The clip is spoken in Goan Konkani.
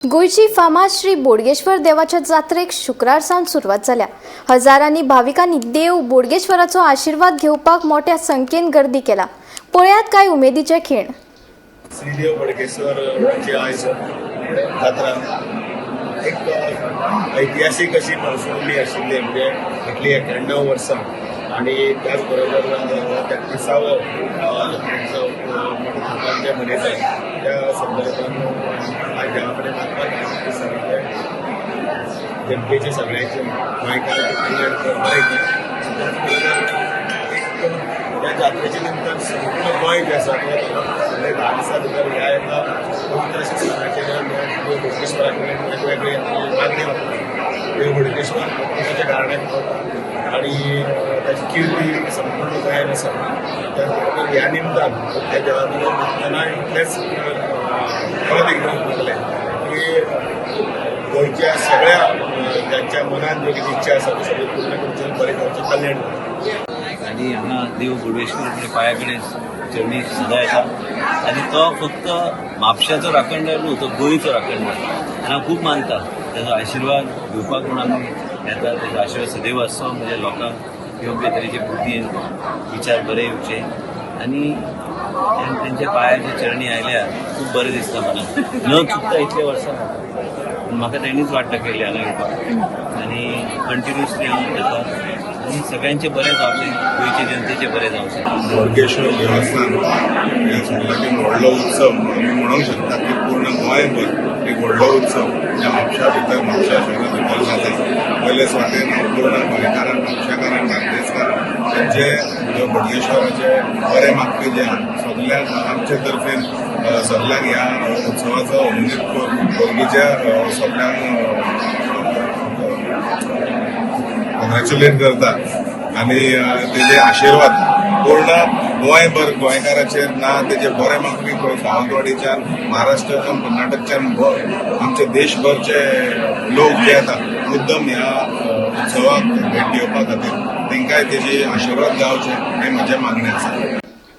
गोंयची फामाद श्री बोडगेश्वर देवाच्या जात्रेक शुक्रार सावन सुरवात जाल्या. हजारांनी भाविकांनी देव बोडगेश्वराचो आशिर्वाद घेवपाक मोठ्या संख्येन गर्दी केला. पळयात काय उमेदीचे खीण. श्रीदेव बोडगेश्वराची आयज जात्रा एक ऐतिहासीक अशी पार्श्वभूमी आशिल्ली, म्हणजे फाटलीं 91 वर्सां आनी त्याच बरोबर 33वो जात्रेचो मोठ्या थाटान जे मनयतात, त्या संदर्भात आयज देवा कडेन मागपाक की सगळे जनतेचे, सगळ्यांचे, गोंयकारांचे कल्याण कर, बरें कर. त्याच बरोबर एक त्या जात्रेच्या निमतान संपूर्ण गोंय जें आसा तें फुडले 10 दिसां भितर ह्या एका पवित्र अशा स्थानाचेर देव बोडगेश्वरा कडेन वेगवेगळे मागणी वता. देव बोडगेश्वर प्रत्येकाच्या कारणाक पावता आनी ताची किर्ती संपूर्ण गोंयांत आसा. त्याच बरोबर ह्या निमतान त्या देवा कडेन मागतना इतलेंच परत एकदां मागलें की गोंयच्या सगळ्या ज्यांच्या मनात ज्यो कितें इच्छा आसा, त्यो सगळ्यो पूर्ण करच्यो, बरें करचें, कल्याण करचें. आनी हांगा देव बोडगेश्वर कडेन, पांया कडेन, चरणी सदां येता आनी तो फक्त म्हापशाचो राखणदार न्हू, तो गोंयचो राखणदार आनी हांव खूब मानता. ताजो आशिर्वाद घेवपाक म्हूण आमी येता. ताजो आशिर्वाद सदैव आसचो, म्हणजे लोकांक योग्य तरेचे बुद्धीन विचार बरे येवचे आनी तेंच्या पांयाच्या चरणी आयल्यार खूब बरें दिसता मनाक. न चुकता इतले वर्सां म्हाका तेणीच वाट दाखयली हांगा येवपाक आनी कंटिन्युअसली हांव येता आनी सगळ्यांचे बरें जावचें, गोंयचे जनतेचें बरें जावचें. बोडगेश्वर देवस्थान हे सगळ्याक एक व्हडलो उत्सव आमी म्हणूंक शकता की पूर्ण गोंयभर एक व्हडलो उत्सव ह्या म्हापशा भितर, म्हापशा शहरा भितर जाता. पयले सुवातेन हांव पूर्ण गोंयकारांक, म्हापशेकारांक, बार्देसकारांक तेंचे जे बोडगेश्वराचे बरे मागपी जे आहा, सगल्यांक आमचे तर्फेन सगल्यांक ह्या उत्सवाचो उमेद बोडगीच्या सगल्यांक कॉंग्रॅच्युलेट करता आनी तेजे आशिर्वाद पूर्ण गोंयभर गोंयकाराचेर ना तेजे बरे मागपी पळय सावंतवाडीच्यान, महाराष्ट्राच्यान, कर्नाटकच्यान, आमचे देशभरचे लोक जे येता मुद्दम ह्या उत्सवाक भेट दिवपा खातीर, तांकांय तेजी आशिर्वाद गावचे हें म्हजें मागणें आसा.